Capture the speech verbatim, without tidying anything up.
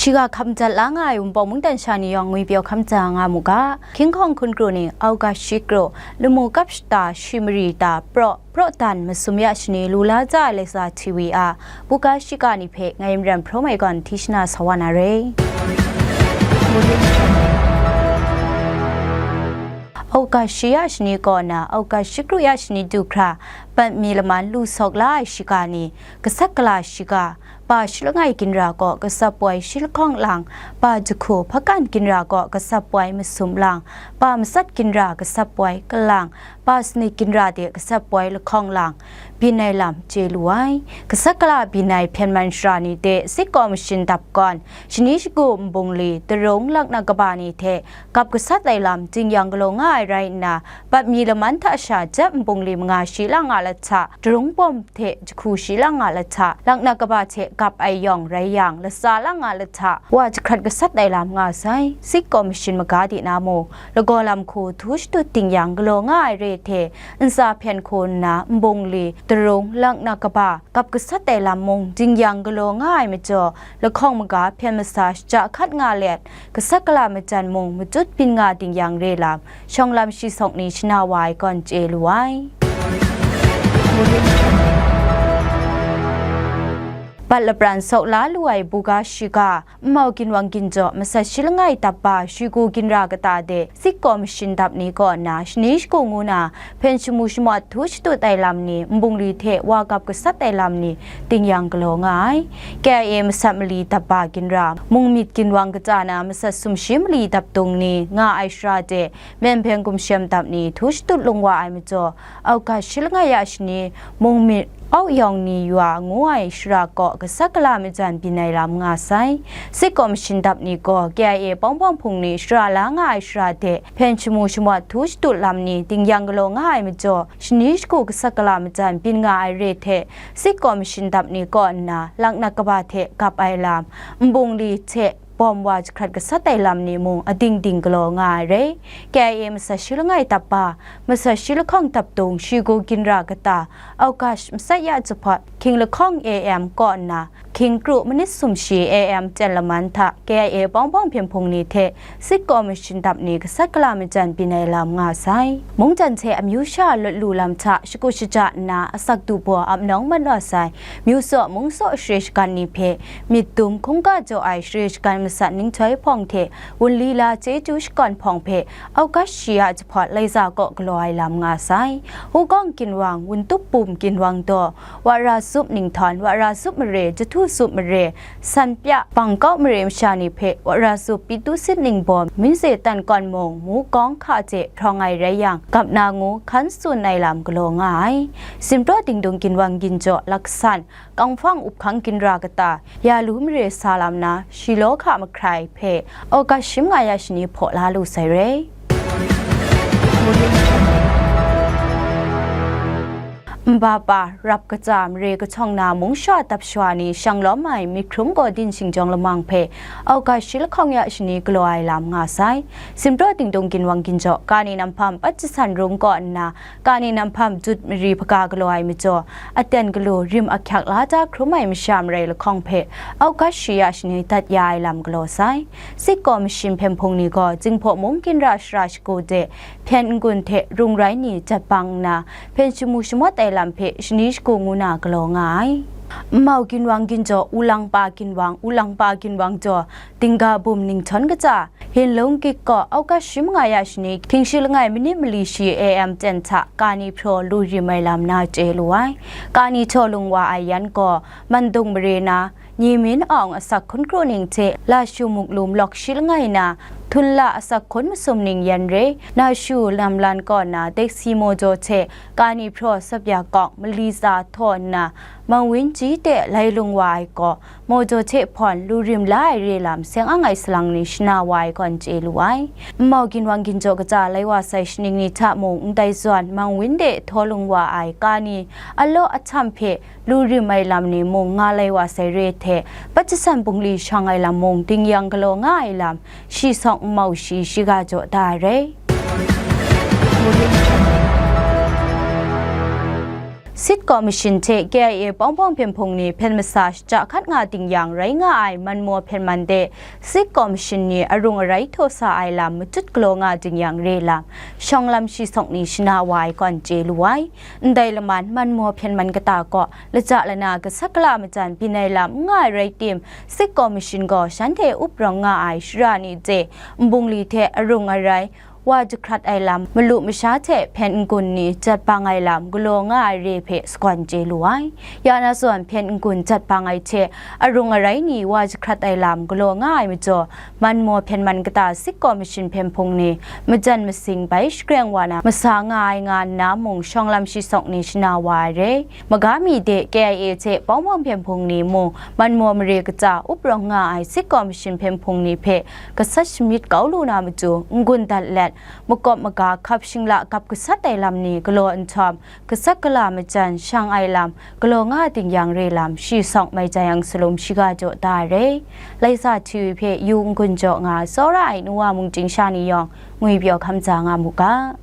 Shiga hkap madat la nga ai Wunpawng mungdan sha ni yawng ngwipyaw hkam ja nga mu ga. Hkying hkawng hkun kru ni, Auga shi kru, lamu kap shata, shi mari ta, praw, praw dan masum ya shani lu la ja ai laisa T V a, buga shiga ni hpe ngai Maram Hpraw Mai gawn hti shana sa wa na re. Auga shi ya shani kaw na, Auga shi kru ya shani du hkra, bat mi laman lu sawk la ai shiga ni, gasat gala shiga, pa shi langai ginra kaw gasat poi shi lahkawng lang, pa jahku hpakan ginra kaw gasat poi masum lang, pa matsat ginra gasat poi kalang, pa sanit ginra de gasat poi lahkawng lang, byin ai lam chye lu ai. Gasat gala byin ai hpyen man shara ni de sitkaw mashin dap gawn, shani shagu nbungli, darung, laknak kaba ni hte gap gasat ai lam ding yang galaw nga ai rai nna, bat mi laman hta sha jep nbungli manga shi lang nga lahta, darung bawm hte jahku shi lang nga lahta, laknak kaba hte gap ai yawng rai yang, latsa lang nga lahta, wa jahkrat gasat ai lam nga sai. Sitkaw mashin maga di na mung, lagaw lam hku htu shadut ding yang galaw nga ai re hte, ntsa hpyen hku nna nbungli, darung, laknak kaba, gap gasat ai lam mung ding yang galaw nga ai majaw, lahkawng maga hpyen masa shaja hkat nga let, gasat gala majan mung matut byin nga ding yang re lam, shawng lam shi sawk ni shana wa ai gawn chye lu ai. Bat lapran sawk la lu ai buga shiga, nmau ginwang ginjaw masat shi langai dap ba, shigu ginra kata de, sitkaw mashin dap ni kaw nna, shani shagu ngu na, hpyen shamu shamawt htu shadut ai lam ni, nbungli hte wa gap gasat ai lam ni, ding yang galaw nga ai. K I A masat mali dap ba ginra, mung myit ginwang kata na masat sumshi mali dap dung ni nga ai shara de, myen hpyen gumshem dap ni htu shadut lung wa ai majaw, Auga shi langai ya shani, mung myit, Auk Yawng Ni Wa ngu ai shara kaw gasat gala majan byin ai lam nga sai. Sitkaw mashin dap ni gaw K I A pawng pawng hpung ni shara la nga ai shara de, hpyen shamu shamawt htu shadut lam ni ding yang galaw nga ai majaw, shani shagu gasat gala majan byin nga ai re hte, sitkaw mashin dap ni kaw nna laknak kaba hte gap ai lam, nbungli hte bawm wa jahkrat gasat ai lam ni mung ading ding galaw nga ai re. K I A masat shi langai dap ba, masat shi lahkawng dap dung, shigu ginra kata, Auga matsat ya jahpawt, hkying lahkawng A M kaw nna, hkying kru manit sumshi A M ten laman hta K I A pawng pawng hpyen hpung ni hte sitkaw mashin dap ni gasat gala majan byin ai lam nga sai. Mungdan hte amyu sha lawt lu lam hta shakut shaja nna asak du baw ap nawng mat wa sai. Myu saw mung saw share shagan ni hpe, myit dum hkungga jaw ai share shagan masat ninghtoi hpawng hte wunli la chyeju shakawn hpawng hpe, Auga shi ya jahpawt laisa kaw galaw ai lam nga sai. Wukawng ginwang, wuntup bum ginwang daw, wara zup ninghthawn, wara zup mare, jahtu zup mare, san pya, bang kau mare masha ni hpe, wara zup pitu sit ningbaw, minze tan kawn mung, mu kawng hka hte hprawng ai rai yang, gap na ngu hkan tsun ai lam galaw nga ai. Sinpraw dingdung ginwang ginjaw laksan, kangfang uphkang ginra kata, ya lu mare sa lam na, shi law hka mahkrai hpe, Auga shi manga ya shani hpaw la lu sai re. Nba pa, rap kaja, mare kachawng na mung sha dap shawa ni shang lawm ai myit hkrum gaw din shingjawng lamang hpe, Auga shi lahkawng ya shani galaw ai lam nga sai. Sinpraw dingdung ginwang ginjaw, kani nam hpam pat jasan rung kaw nna, kani nam hpam jut mari hpaga galaw ai majaw, aten galu rim ahkyak la da hkrum ai masha marai lahkawng hpe, Auga shi ya shani dat ya ai lam galaw sai. Sitkaw mashin hpyen hpung ni gaw, Jinghpaw mung ginra shara shagu de, hpyen n-gun hte rung rai ni jat bang nna, hpyen shamu shamawt ai lam hpe shani shagu ngu na galaw nga ai. Nmau ginwang ginjaw, Ulangpa ginwang, Ulangpa ginwang jaw, dingga bum ninghthawn kaja, Hinlung Gik kaw, Auga shi manga ya shani, hkying shi langai manit mali shi A M ten hta, kani hpraw lu rim ai lam na chye lu ai. Kani htaw lung wa ai yan gaw, Mandung mare na, Nyi Min Awng asak hkun kru ning hte, Lashu Muklum lawk shi langai na, Htun La asak hkun masum ning yan re, Nashu namlan kaw na, Deksi Mawjaw hte, kani hpraw Sapya Kawng, mali tsa htaw nna, Mawin Ji de lai lung wa ai gaw, Mawjaw hte hpawn lu rim la ai re lam seng ang ai salang ni shana wa ai gawn chye lu ai. Nmau ginwang ginjaw kaja lai wa sai shaning ni hta mung ndai zawn Mawin de htaw lung wa ai kani alaw ahtam hpe lu rim ai lam ni mung nga lai wa sai re hte, pat jasan bungli shang ai lam mung ding yang galaw nga ai lam, shi sawng nmau shi shiga jaw da ai re. Sit Commission hte K I A Pawng Pawng Hpyen Hpung ni hpyen masa shachya hkat nga ding yang rai nga ai Manmaw hpyen man de Sit Commission ni arung arai htaw sa ai lam matut galaw nga ding yang re lam, shawng lam shi sawk ni shana wa ai kawn chye lu ai. Ndai laman Manmaw hpyen man kata kaw laja lana gasat gala majan byin ai lam n nga ai rai tim, Sit Commission gaw shanhte up rawng nga ai shara ni hte nbungli hte arung arai wa jahkrat ai lam, malu masha hte hpyen n-gun ni jat bang ai lam galaw nga ai re hpe sagawn chye lu ai. Ya na zawn hpyen n-gun jat bang ai hte arung arai ni wa jahkrat ai lam galaw nga ai majaw, Manmaw hpyen man kata Sit Commission hpyen hpung ni majan masing bai shakreng wa na masa nga ai nga nna mung shawng lam shi sawk ni shana wa ai re. Maga mi de K I A hte Pawng Pawng Hpyen Hpung ni mung Manmaw mare kaja up rawng nga ai Sit Commission hpyen hpung ni hpe gasat shamyit kau lu na matu n-gun dat let, makawp maga hkap shingla gap gasat ai lam ni galaw nhtawm, gasat gala majan shang ai lam galaw nga ding yang re lam shi sawk mai jai yang salum shiga jaw da ai re. Laisa T V hpe yu n-gun jaw nga tsawra ai nu wa mung ting sha ni yawng ngwi pyaw hkam za nga mu ga.